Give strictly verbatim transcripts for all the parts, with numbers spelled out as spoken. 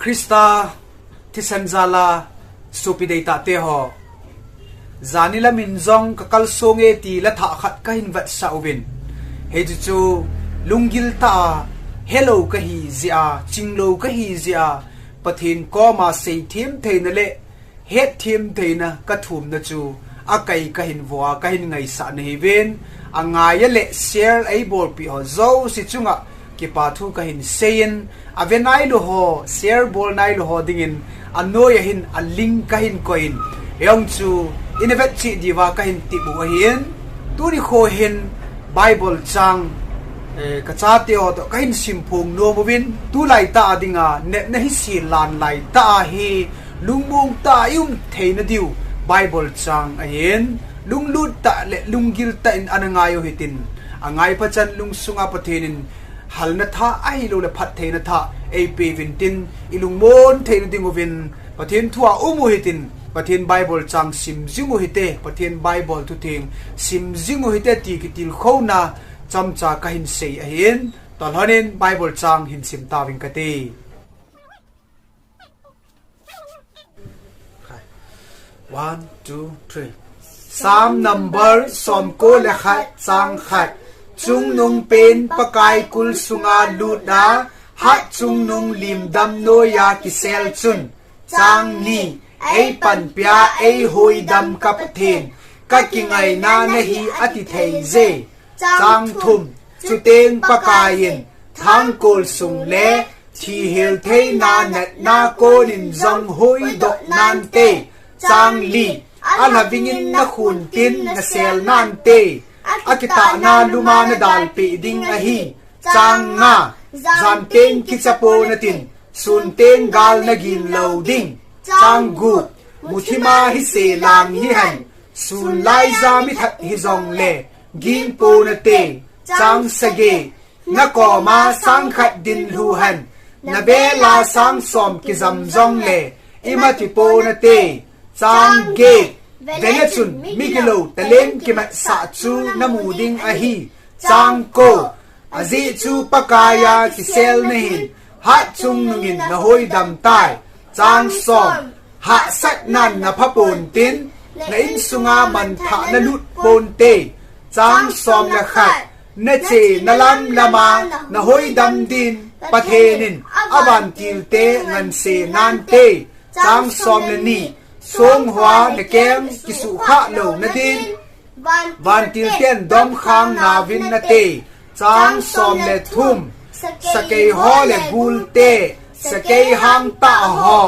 Christa thisan jala sopi deitah te ho, jani lamin jong ka kalsong e ti la thah khat ka hin vetsah uvin. Hichu chu lunggil tah a, helou ka hi jeh a, chinglou ka hi jeh a, Pathen koma seithem theina le hetthem theina ka thumna chu akai ka hin vo a, ka hin ngaisah nahiuvin, angai a le share eibolpeh ho jouse chunga kipa thu ka hin seiyin, ave nailou ho, share bol nailou ho dingin anoi a hin a link ka hin koiyin, jong chu ina vet cheh diuva ka hin tep u ahin, tuni kho hin Bible chang, eh, ka chate ho toh ka hin simphong nom uvin, tulai tah a dinga natna hise lan lai tah a hi lungmong tah a i um theina diu Bible chang ahin, lunglut tah le lunggil tah in ana ngai u hitin, angai phat chan lungsunga Pathen in halna thah ahilou le phattheina thah eipeh uvin tin, i lungmon theina ding uvin Pathen thu a um u hitin, Pathen Bible chang sim jing u hite, Pathen Bible thutheng sim jing u hite ti kitilkhouna chomcha ka hin sei ahin, tolhon in Bible chang hin sim tauving kate. One, two, three. Psalm number somko le khat, chang khat. Chungnung pen Pakai kul sunga lut a, hatchungnung limdam noiya kisel chun. Chang ni, eipanpia eihoidam ka Pathen, ka kingaina nahi ati thei je. Chang thum, chuteng Pakai in thangkol sung le thihel theina natna konin jong huidoh nante. Chang li, alhavingin nakhun tin nasel nante. Akitahna luma nadalpeh ding ahi. Chang nga, janteng kicha pon natin, sunteng gal nagin lou ding. Chang gup, muthima hise lang hihen, sun laija mithat hijongle ging pon nate. Chang sagi, nakoma sang khat din lhu hen, navela sang som kijam jongle ima ti pon nate. Chang get, vele chun migilou talent kimatsah chu namu ding ahi. Chang ko, ajeh chu Pakaiya kisel nahin, hatchungnungin nahoidam tai. Chang som, hahsatnan napha pon tin, na insunga manthah nalut ponte. Chang som le khat, nache nalam lama nahoidam din Pathen in avantilte nganse nante. Chang som le ni, songhoa nakeng kisuhkhah lou nadin vantilten domkhang nauvin nate. Chang som le thum, sakei ho le gulte, sakei hangtah ho,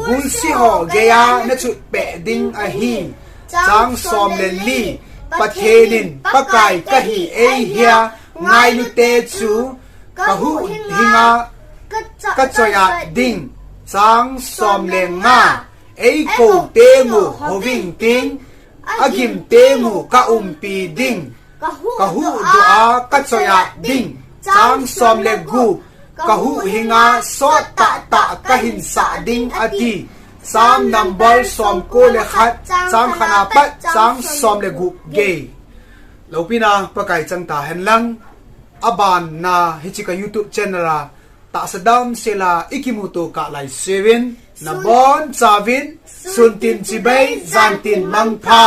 gulsi ho geiya nachutpeh ding ahi. Chang som le li, Pathen in Pakai kahi eihia ngailute chu kahuhhinga kachoiya ding. Chang som le nga, eikou teng u hoving ting, agim teng u kaumpi ding, kahuhdoh a kachoiya ding. Chang som le gup, kahuhhinga sot tahtah kahinsah ding ati. Psalm number somko le khat, chang khat apat chang som le gup gei. Loupina Pakai chang tahen lang, abanna hiche ka YouTube channel a tahsa damsel a ikimuto kah laiseuin, nabonchauvin sun tin chibai, jan tin mangpha.